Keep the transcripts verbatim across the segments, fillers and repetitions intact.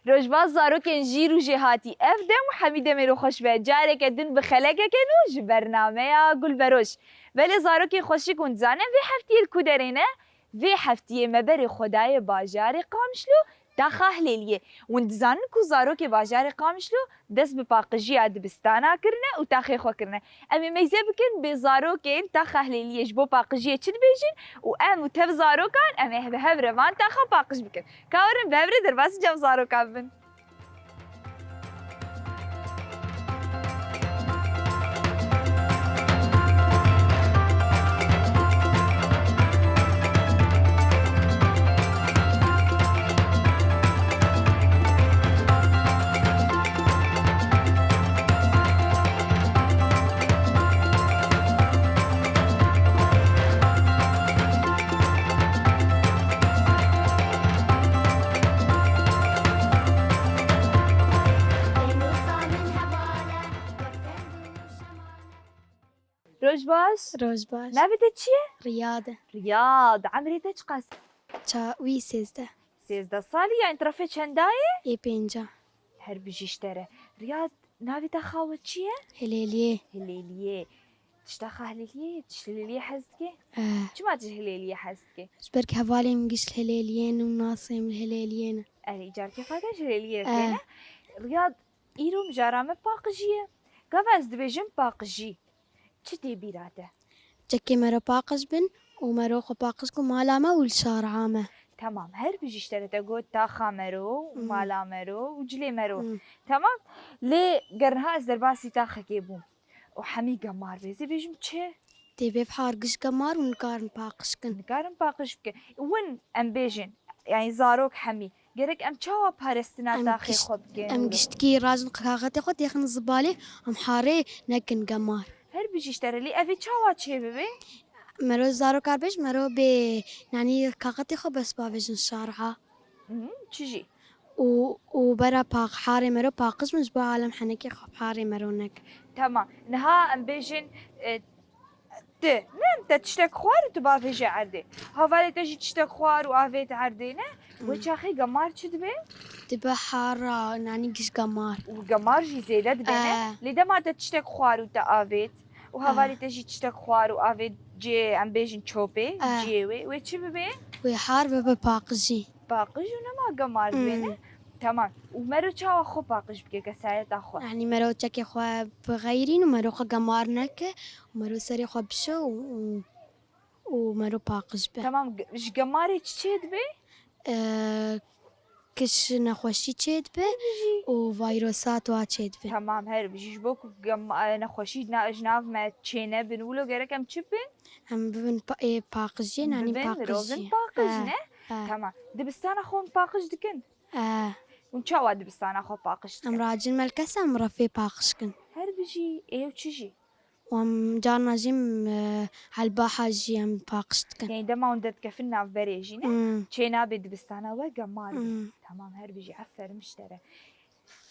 Rojbaz zarokên jîr û jêhatî. Ev dem û hemî demê li xweş be. Careke din bi xelekeke nû ji bernameya Gulberoj. Belê zarokên xweşik hûn dizanin vê heftiyê li ku derê ne? Vê heftiyê me berê xwe daye bajarê Qamişlo, taxa Hilêliyê. Hûn dizanin ku zarokê bajarê Qamişlo dest bi paqijiya dibistana kirine û taxê xwe kirine. Em ê meyze bikin bê zarokên taxa Hilêliyê ji bo paqijiyê çi dibêjin û em û tev zarokan em ê bi hev re van taxa paqij bikin. Ka werin bi hev re derbasî cem zarokan bibin. Roj baş. Roj baş. Navê te çi ye? Riyad e. Riyad. Emrê te çiqas? Ça-, wî sêzdeh. Sêzdeh salî, yanî tirafê çenda ye? Ê pênca. Her bijî ji te re. Riyad, navê te xawe çi ye? Hilêliyê. Hilêliyê. Tişta xwe Hilêliyê, tişt Hilêliyê hez dike? Eh. Çima tişt Hilêliyê hez dike? Ji ber ku hevalên min giş li Hilêliyê ne û nasên min li Hilêliyê ne. Erê, îcar kêfa te ji Hilêliyê Eh. têne. Riyad, îro mijara me paqijî ye. Gava ez dibêjim paqijî. Çi tê bîra te? Çekê mero paqij bin û mero xwe paqij ku mala me û li şara me. Temam, her bijî ji te re te got taxa mero û Hmm. mala mero û cilê mero. Hmm. Temam, lê ger niha ez derbasî taxekê bûm û hemî gemar bê, ez ê bêjim çi? Tê bê bihar giş gemar û nikarin paqij kin. Nikarin paqij bikin. Win em bêjin, yanî zarok hemî. Gerek em çawa parestina Em taxê gişt-, xwe bikin? em giştikî rajin kaxetê xwe têxin zibalê, em harê nekin gemar. Her bijî ji te re, lê ev ê çawa çêbibe? Mero zarokar bêj, mero bê, yanî kaxetê xwe bes bavêjin şarha. Hı, çi jî? Û, û bera paq-, harê mero paqij bin ji bo alem henekê xwe harê mero nekin. Tamam. Niha em bêjin, e, Tu, ne, te tiştek xwar û tu bavêje erdê. Havalê te jî tiştek xwar û avêt erdê, ne? Wê Hmm. çaxê gemar çi dibe? Dibe hara, nanî giş gemar. Û gemar jî zêde dibe, ne? Eh. Lê dema te tiştek xwar û te avêt û Eh. havalê te jî tiştek xwar û avêt cê, em bêjin çopê, Eh. ciyê wê, wê çi bibe? Wê har bibe paqijî. Paqij û nema gemar dibe, ne? Hmm. Tamam. Û mero çawa xwe paqij bike, kesayeta xwe? Yanî mero çekê xwe bixeyrîn û mero xwe gemar neke û mero serê xwe bişe û, û, û mero paqij be. Tamam, ge-, ji gemarê çi çê dibe? Ee, kiş nexweşî çê dibe Her bijî. û vayrosat wa çê dibe. Tamam, her bijî. Ji bo ku gem-, e, nexweşî na-, ji nav me çê nebin, wilo gerek em çi bin? Em bibin pa-, ê, paqijiyê, nanî Bibin, paqijiyê. mirovin paqij, Eh, ne? eh. Tamam. Dibistana xwe hûn paqij dikin? Eh. Hûn çawa dibistana xwe paqij dikin? Em racin melkese, em refê paqij kin. Her bijî, ê û çi jî? Û em carna jî em, eh, helbaha jî em paqij dikin. Yanî dema hûn derdikefin navberê jî, ne? Hmm. Çê nabê dibistana we gemar bê. Hmm. Tamam, her bijî, aferin ji te re.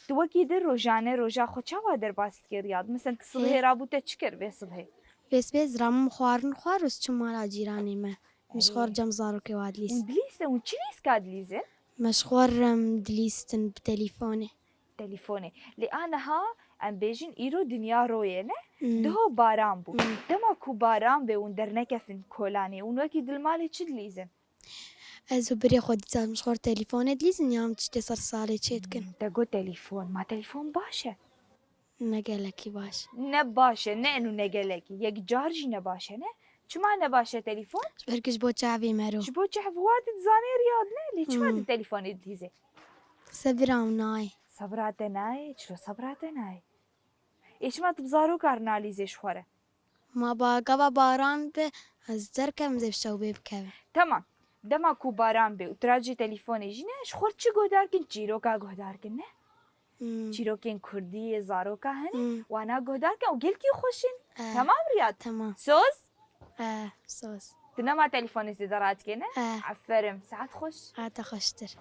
Tu wekî di rojane, roja xwe çawa derbas dikî Riyad? Mesela tu sibhê Ê. rabû te çi kir vê sibhê? Vê sibhê ez ramin xwarin xwar û ez çûm mala cîranê me. Min ji xwe Ê. re cem zarokê wa dilîst. Hûn dilîstin, hûn çi lîska dilîzin? Me ji xwe re, em, dilîstin bi telîfonê. Telîfonê. Lê a niha em bêjin îro dinya royê ne? Hmm. Diho baran bû. Hmm. Dema ku baran bê hûn dernekefin kolanê, hûn wekî di li malê çi dilîzin? Ez û birê xwe dîsa em ji xwe re telîfonê dilîzin ya em tiştê ser salê çê dikin. Hmm, te got telîfon. Ma telîfon baş e? Ne gelekî baş. Ne baş e, ne enû ne gelekî. Yek car jî ne baş e, ne? Çima ne baş e telîfon? Ji ber ku ji bo çavê mero. Ji bo çav wa tu dizanê Riyad ne? Lê çima Hmm. tu telîfonê dilîzê? Sebira min nayê. Sebira te nayê? Çilo sebira te nayê? Ê çima tu bi zarokan nalîzê ji xwe re? Ma ba-, gava baran be, ez derkevim zê bi şewbê bikevim. Tamam. Dema ku baran bê û tu racê telîfonê jî ne, ji xwe çi guhdar kin? Çîroka guhdar kin, ne? Hmm. Çîrokên kurdî yê zaroka hene, Hmm. wana guhdar kin û gelkî xweş in. Eh. Tamam Riyad? Tamam. Soz? Eh, soz. Tu nema telîfonê zêde radikê, ne? Eh. Aferin. Saet xweş. A te xweştir.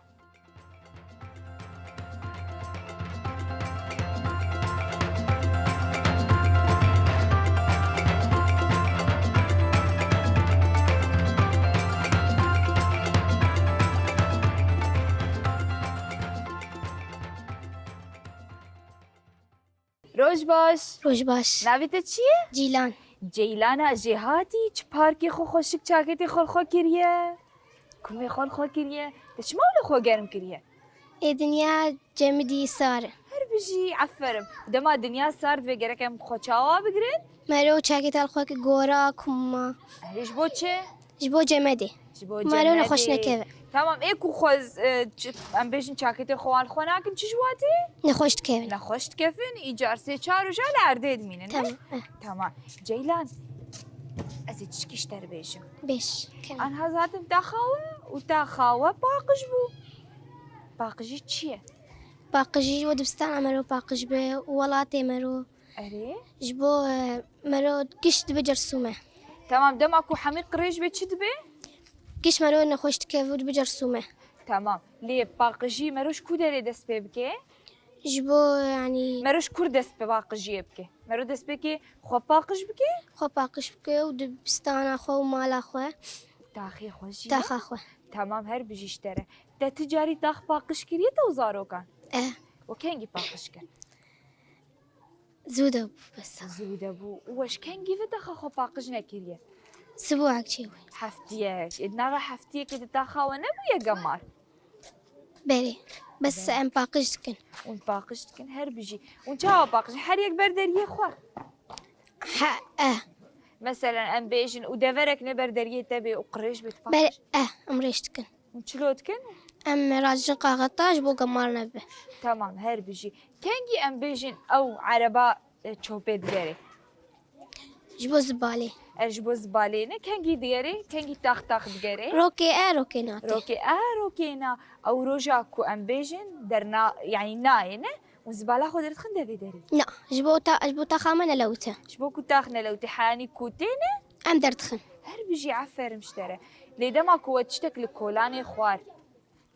Roj baş. Roj baş. Navê te çi ye? Cîlan. Ceylana jêhatî, çi parkê xwe xweşik çaketê xwe li xwe kiriye? Kumê xwe li xwe kiriye? Te çima wilo xwe germ kiriye? Ê dinya cemidî sar e. Her bijî, aferin. Dema dinya sar dibe gerek em xwe çawa bigirin? Mero çaketa li xwe ki gora, kuma. Erê ji bo çi? Ji bo cemedê. Ji bo Mero cemedê. Nexweş nekeve. Tamam, ê ku xwe, e, ç-, em bêjin çaketê xwe wan li xwe nakin, çi ji watê? Nexweş dikevin. Nexweş dikevin, îcar sê çar roja li erdê dimînin, ne? Tamam, eh. Tamam. Ceylan, ez ê tişkî ji te re bêjim. Bêj, kevin. Anha zaten taxa we û taxa we paqij bû. Paqijî çi ye? Paqijî ji bo dibistana mero paqij be û welatê mero. Erê? Ji bo, e, mero giş dibe cersûme. Tamam, dema ku hemî qirêj be çi dibe? Giş mero nexweş dikeve û dibe cersûme. Tamam. Lê paqijî mero ji ku derê dest pê bike? Ji bo, yanî Mero ji kur dest pê paqijiyê bike? Mero dest pê ke xwe paqij bike? Xwe paqij bike û dibistana xwe û mala xwe. Taxê xwe jî? Taxa xwe. Tamam, her bijî ji te re. Te ti carî tax paqij kiriye te û zarokan? Eh. Û kengî paqij kir? Zû de bû, bes. Zû de bû. Û we ji kengî ve taxa xwe paqij nekiriye? Sibûek çêbû. Heftiyek. Ê, di nava heftiyekê de taxa we nebûye gemar? Belê. Bes em paqij dikin. Hûn paqij dikin, her bijî. Hûn çawa paqij? Her yek ber deriyê xwe? He, eh. Meselen, em bêjin û deverek ne ber deriyê te bê û qirêj bê, tu paqij? Belê, eh, em rêj dikin. Hûn çilo dikin? Em radijin qaxeta ji bo gemar nebe. Tamam, her bijî. Kengî em bêjin ew ereba, e, çopê digerê? Ji bo zibalê. E, ji bo zibalê ne? Kengî digerê? Kengî tax tax digerê? Rokê e, rokê na tê. Rokê e, rokê na. Ew roja ku em bêjin derna, yanî nayê ne? Û zibala xwe derdixin devê derê? Na, ji bo ta-, ji bo taxa me nelewite. Ji bo ku tax nelewite, heyanî ku tê ne? Em derdixin. Her bijî, aferin ji te re. Lê dema ku we tiştek li kolanê xwar,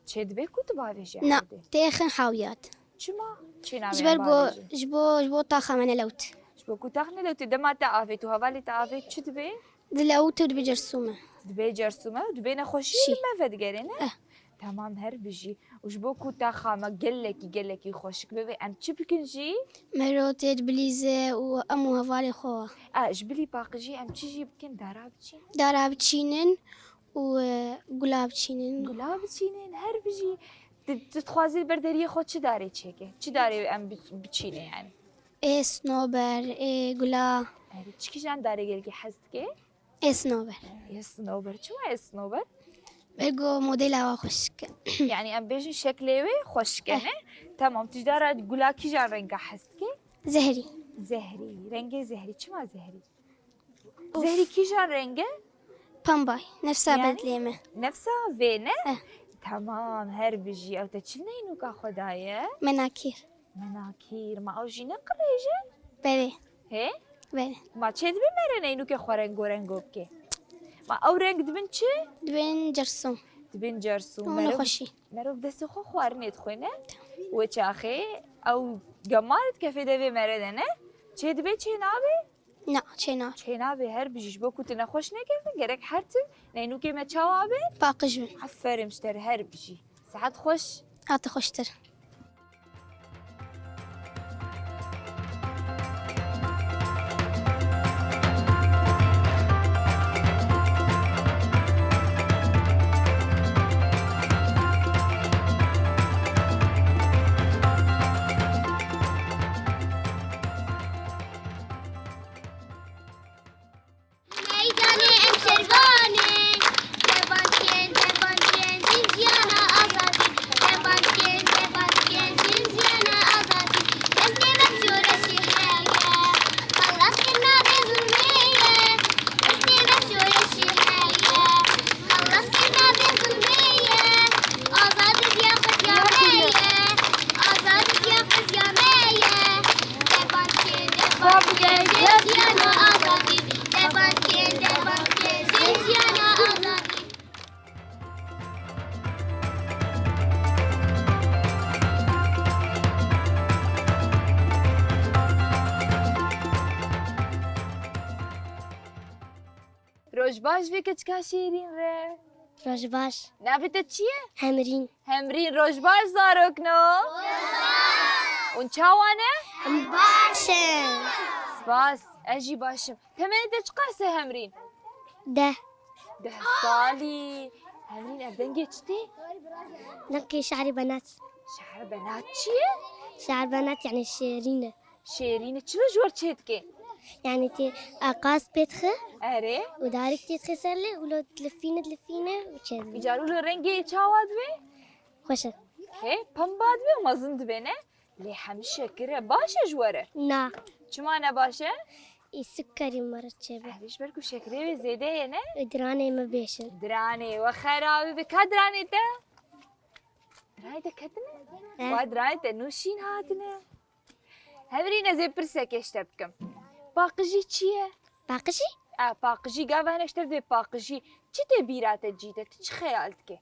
çêdibe ku tu bavêjî erdê? Na, têxin hawiyat. Çima? Çênavê em bavêjin. Ji ber ku, ji bo, ji bo taxa me nelewit. Ji bo ku tax nelewite, dema te avêt û hevalê te avêt çi dibe? Dilewit û dibe cersûme. Dibe cersûme û dibe nexweşî li me vedigerê, ne? Eh. Tamam, her bijî. Û ji bo ku taxa me gelekî, gelekî xweşik bibe, em çi bikin jî? Mero tê dibilîze û em û hevalê xwe. A, ji bilî paqijî em çi jî bikin? Dara biçînin? Dara biçînin û, e, gula biçînin. Gula biçînin, her bijî. Tu, tu dixwazî li ber deriyê xwe çi darê çêke? Çi darê em bi-, biçîne yani? Ê sinober, ê gula. Erê, çi kîjan darê gelkî hez dike? Ê sinober. Ê sinober. Çima ê sinober? Ber ku modela wa xweşik e. Yani em bêjin şeklê wê xweşik e, ne? Tamam, tu ji dara gula kîjan renga hez dike? Zehrî. Zehrî. Rengê zehrî. Çima zehrî? Zehrî kîjan reng e? Pembay. Nefsa bedlê me. Nefsa vê ne? Eh. Tamam, her bijî. Ew te çi neynûka xwe daye? Menakîr. Menakîr. Ma ew jî ne qirêj e? Belê. Hê? Belê. Ma çê dibe mere neynûkê xwe rengorengo bike? Ma ew reng dibin çi? Dibin cersûm. Dibin cersûm. Û nexweşî. Merov destê xwe xwarinê dixwe ne? Wê çaxê ew gemar dikefê devê mere de ne? Çê dibe çê nabe? Na, çêna. Çênabê, her bijî. Ji bo ku tu nexweş nekevî, gerek her tim neynûkê me çawa be? Paqij bin. Aferin ji te re, her bijî. Sihet xweş. A tu xweştir. Meydanê em şervan in, derbas bikin, derbas bikin, jin jiyana azadî. Derbas bikin, derbas bikin, jin jiyana azadî. Destê me şoreşî heye, xelaskirina vê zulmê ye. Destê me şoreşî heye, xelaskirina vê zulmê ye. Azadî diya xeziya me ye. Azadî diya xeziya me ye. Derbas bikin, derbas bikin, jin jiyana azadî. Derbas bikin, derbas bikin, jin jiyana azadî. Roj baş vê keçika şêrîn re. Roj baş. Navê te çi ye? Hemrîn. Hemrîn, roj baş zarokno. Hûn çawa ne? Em baş in. Spas, ez jî baş im. Temenê te çiqas e Hemrîn? Deh. Deh salî. Hemrîn, ev dengê çi tê? Dengê şehrî Benat. Şehr Benat çi ye? Şehr Benat yani şêrîn e. Şêrîn e. Çilo ji wir çêdike? Yani tê eqas pê dixe. Erê. Û darik tê dixe ser lê û lo dilifîne, dilifîne û çêdibe. Îcar û lo rengê çawa dibe? Xweş e. He, pemba dibe û mezin dibe, ne? Lê hemî şekir e. Baş e ji we re? Na. Çima ne baş e? Ê, sikerî me re çêbe. Ev ji ber ku şekirê wê zêde ye, ne? Ê, diranê me bêşin. Diranê we xera wî be. Ka diranê te? Diranê te ketine? He. Wa diranê te nûşîn hatine. Hemrîn, ez ê pirsekê ji te bikim. Paqijî çi ye? Paqijî? E, paqijî, gava hinek ji te dibê paqijî. Çi tê bîra te cî de? Tu çi xeyal dikê?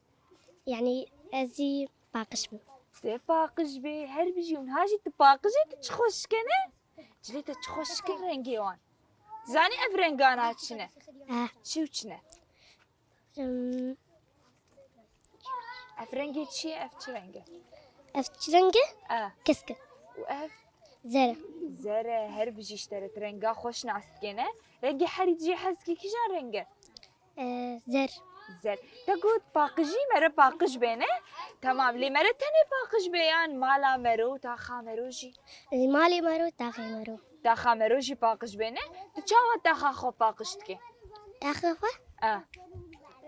Yani ez ê paqij bim. Tu paqij bê, her bijî û niha jî tu paqij î, tu çi xweşik e, ne? Cilê te çi xweşik in rengê wan. Tu zanî ev rengana çi ne? Eh. Çi û çi ne? Hmm. Ev rengê çi ye? Ev çi reng e? Ev çi reng e? Eh. Kesk e. Û ev? Zer e. Zer e, her bijî ji te re tu renga xweş nas dikê, ne? Rengê herî tu jê hez dikî kîjan reng e? Ee, zer. Zer. Te got paqijî, mere paqij bê, ne? Tamam, lê mere tenê paqij bê yan mala mero, taxa mero jî? Ee, malê mero, taxê mero. Taxa mero jî paqij bê, ne? Tu çawa taxa xwe paqij dikê? Taxa xwe? A.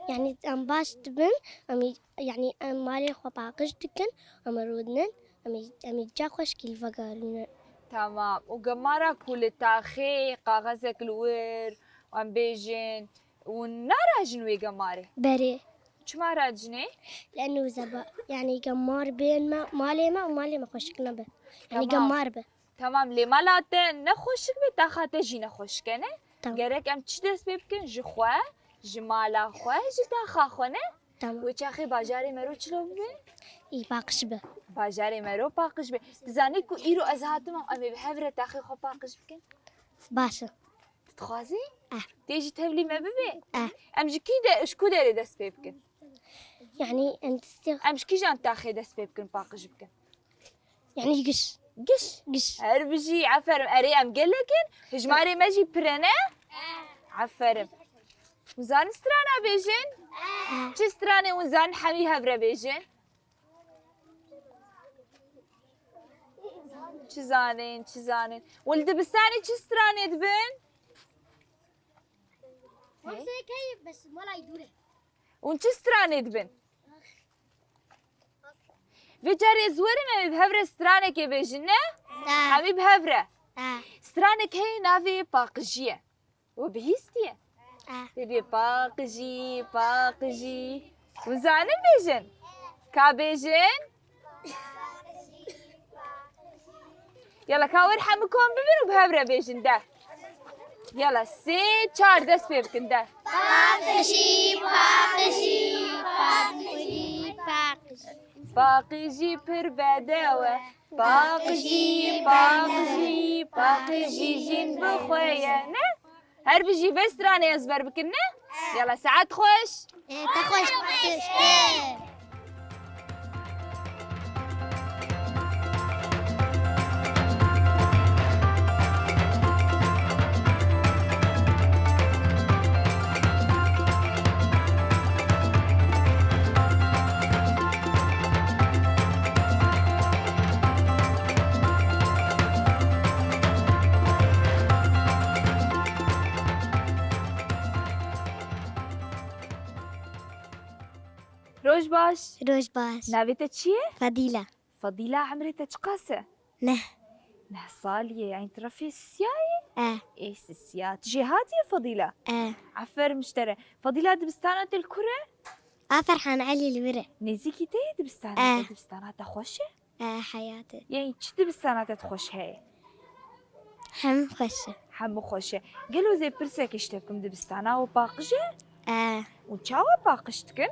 Yani em baş dibin, em ê, yani em malê xwe paqij dikin, em rûdinin, em ê, em ê ca xweşkî li vegerînin. Tamam. Û gemara ku li taxê kaxezek li wir, em bêjin, û narajin wê gemarê? Berê. Çima rajinê? Leno zeba, yani gemar bên me, malê me û malê me xweşik nebe. Yani Tamam. gemar be. Tamam, lê mala te nexweşik be, taxa te jî nexweşik e, ne? Tamam. Gerek em çi dest pê bikin? Ji xwe, ji mala xwe, ji taxa xwe, ne? Tamam. Wê çaxê bajarê mero çilo bibe? Î paqij be. Bajarê mero paqij be. Tu zanî ku îro ez hatim, em ê bi hev re taxê xwe paqij bikin? Baş e. Tu dixwazî? Eh. Tê jî tevlî me bibe? Eh. Em ji kî de, ji ku derê dest pê bikin? Yani em destê Em ji kîjan taxê dest pê bikin, paqij bikin? Yani giş. Giş? Giş. Her bijî, aferin. Erê, em gelek in. Hijmarê me jî pir e, ne? Aferin. Hûn zanin strana bêjin? Eh. Çi stranê hûn zanin hemî hev re bêjin? Çi zanin, çi zanin. Hûn li dibistanê çi stranê dibin? Hemsê keyif bes, malay dûr e. Hûn çi stranê dibin? Vê carê ez werim em ê bi hev re stranekê bêjin, ne? Ta. Hemî bi hev re. Ta. Stranek heye navê paqijî ye. We bihîstiye? Ta. Tê bê paqijî, paqijî. Hûn zanin bêjin? Ka bêjin? Yala, ka wir hemû kom bibin û bi hev re bêjin de. Yala, sê, çar dest pê bikin de. Paqijî, paqijî, paqijî, paqijî. Paqijî pir bedew e. Paqijî, paqijî, paqijî jin bi xwe ye. Ne? Her bijî vê stranê ezber bikin, ne? Yala, saet xweş. Ê, te xweş. Roj baş. Roj baş. Navê te çi ye? Fadîla. Fadîla, emrê te çiqas e? Neh. Neh salî ye, yanî tu refê sisiya yî? E. Ê sisiya. Tu jêhatî yî Fadîla? E. Aferin ji te re. Fadîla, dibistana te li kur e? A Ferhan Elî li vir e. Nêzîkî te ye dibistana E. te? Dibistana te xweş e? E, heyat e. Yanî çi dibistana te xweş heye? Hemû xweş e. Hemû xweş e. Gelo ez ê pirsekê ji te bikim, dibistana we paqij e? E. Û çawa paqij dikin?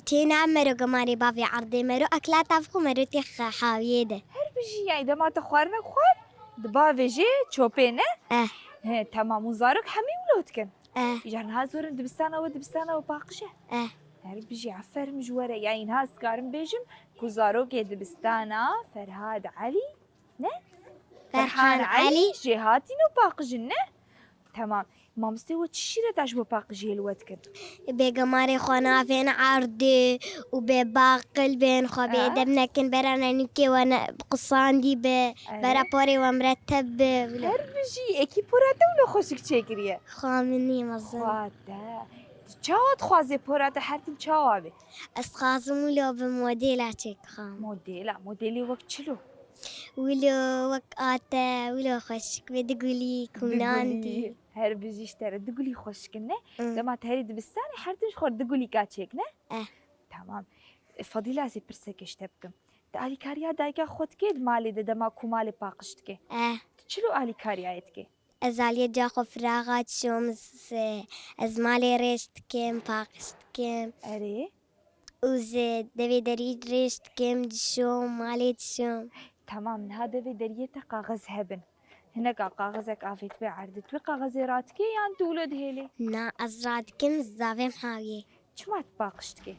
Têna mero gemarê bavê erdê mero eklata bixwe mero tê xe-, hawiyê de. Her bijî, yanî dema te xwarine xwar, di bavê jê çopê ne? E. He, temam. Û zarok hemî wilo dikin? E. Îcar niha zorin dibistana we, dibistana we paqij e? E. Her bijî, aferin ji we re. Yanî niha ez dikarim bêjim ku zarokê dibistana Ferhad Elî ne? Ferhan Elî. Jêhatîn û paqij in, ne? Temam. Mamostê we çi şîret e ji bo paqijiyê li we dikin? Bê gemarê xwe navên erdê û bê baqil bên, xwe bê edeb nekin, bera nenîkê we ne, qisandî be, bera porê we mireteb be, wilo. Her bijî, ê kî pora te wilo xweşik çêkiriye? Xwe minî mezin. Xwe te. Çawa dixwazê pora te her tim çawa be? Ez dixwazim wilo bi modela çêkixam. Modela, modelê wek çilo? Wilo wek ate, wilo xweşik be, digulî, kumnandî. Her bijî ji te re, digulî xweşik in, ne? Mm. Dema te herî dibistanê her tim ji xwe digulîka çêk, ne? Eh. Tamam. E, Fadîla, ez ê pirsekê ji te bikim. Tu alîkariya dayika xwe dikê di malê de dema ku malê paqij dike? Eh. Tu çilo alîkariyayê dikê? Ez aliyê ca xwe firaxa dişom, ez malê rêş dikim, paqij dikim. Erê. Û ez devê derî rêş dikim, dişom, malê dişom. Tamam, niha devê deriyê te kaxiz hebin. Hineka kaxizek avêtibe erdê, tu wê kaxizê radikê yan tu wilo dihêlê? Na, ez radikim, zavêm hawiyê. Çima tu paqij dikê?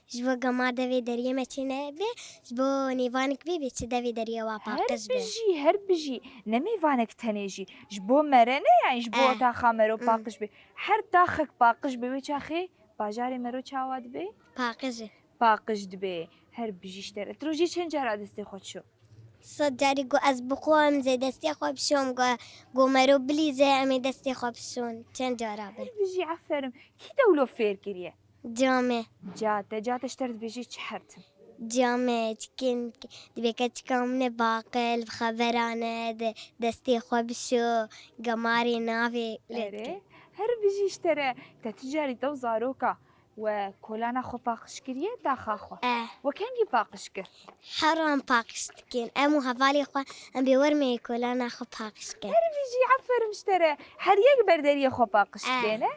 Ji bo gemar devê deriyê me çê nebe, ji bo nêvanek bê, bê çi devê deriyê wa paqij be. Her bijî, her bijî. Ne mêvanek tenê jî. Ji bo mere ne, yani ji bo Eh. otaxa mero Hmm. paqij be. Her taxek paqij be, wê çaxê bajarê mero çawa dibe? Paqij e. Paqij dibe. Her bijî ji te re. Tu rojê çend cara destê xwe dişo? Sed carî ku ez bixwim zê destê xwe bişom, ku, ku mero bilîze em ê destê xwe bişon. Çend cara be. Her bijî, aferin. Kî te wilo fêr kiriye? Ca me. Ca te, ca te ji te re dibêje çi her tim? Ca me, çikin, dibê keçika min e baqil, bi xeberan e, de, destê xwe bişo, gemarê navê lê Erê, dike. Her bijî ji te re, te tu carî te û zaroka we kolana xwe paqij kiriye, taxa xwe? Eh. We kengî paqij kir? Heran paqij dikin. Em û hevalê xwe, em bê wermê kolana xwe paqij kin. Her bijî, aferin ji te re. Her yek ber deriyê xwe paqij Eh. dike, ne?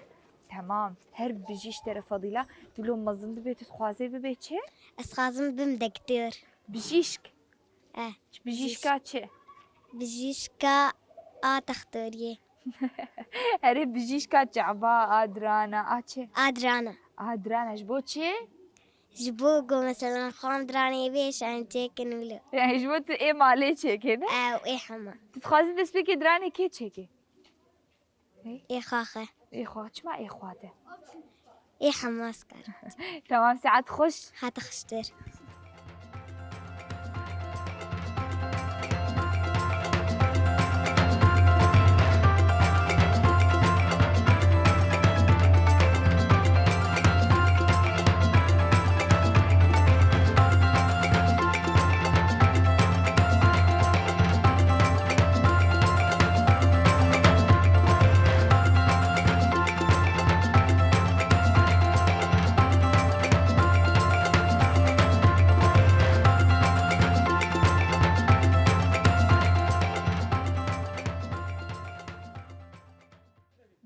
Temam. Her bijî ji te re Fadîla. Tu lo mezin dibê, tu dixwazê bibê çi? Ez dixwazim bim doktor. Bijîşk? Eh, Bijîşka çi? Bijîşka a textoriyê. Erê, bijîşka çaba, a dirana, a çi? A dirana. A dirana, ji bo çi? Ji bo ku mesela xwe em diranê bê, şayin çêkin wilo. Yani ji bo tu ê malê çêkê, ne? Ew, ê hema. Tu dixwazî destpêkê diranê kê çêkê? Ê xwe xwe. Ê xwe, çima ê xwe te? Ê hema ez karim. Tamam, saet xweş. Hate xweştir.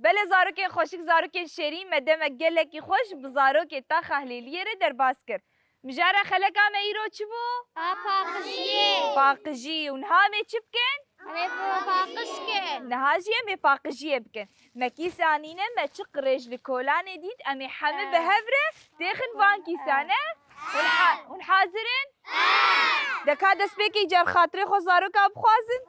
Belê zarokên xweşik, zarokên şêrîn, me demek gelekî xweş bi zarokê taxa Hilêliyê re derbas kir. Mijara xeleka me îro çi bû? A paqijiyê. Paqijî. Û niha em ê çi bikin? Em ê paqij kin. Niha jî em ê paqijiyê bikin. Me kîsa anîne, me çi qirêj li kolanê dît, em ê hemî bi hev re têxin van kîsa, ne? Hûn ha-, hûn hazir in? De ka destpêkê car xatirê xwe zaroka bixwazin?